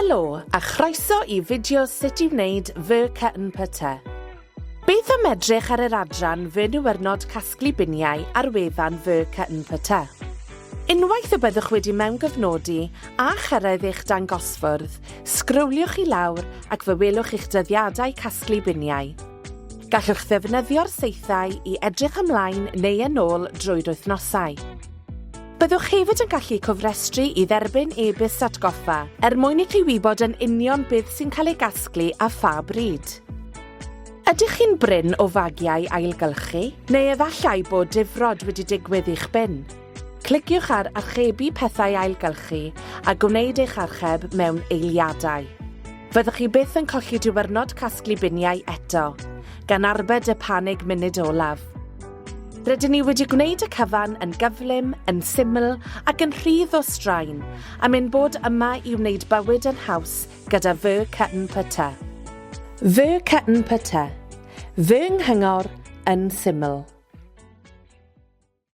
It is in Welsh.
Helo a chroeso i fideo sut i wneud fy CNPT. Beth am edrych ar yr adran Fy Niwrnod Casglu Biniau ar wefan Fy CNPT? Unwaith y byddwch wedi mewngofnodi a chyrraedd eich dangosfwrdd, sgrowliwch i lawr ac fe welwch eich dyddiadau casglu biniau. Gallwch ddefnyddio'r saethau i edrych ymlaen neu yn ôl drwy'r wythnosau. Byddwch hefyd yn gallu cofrestru i dderbyn e-byst atgoffa er mwyn i chi wybod yn union beth sy'n cael ei gasglu a pha bryd. Ydych chi'n brin o fagiau ailgylchu? Neu efallai bod difrod wedi digwydd i'ch bin? Cliciwch ar Archebu pethau ailgylchu a gwneud eich archeb mewn eiliadau. Fyddwch chi byth yn colli diwrnod casglu biniau eto, gan arbed y panig munud olaf. Rydyn ni wedi gwneud y cyfan yn gyflym, yn syml ac yn rhydd o straen, am ein bod yma i wneud bywyd yn haws gyda Fy CNPT. Fy CNPT. Fy nghyngor yn syml.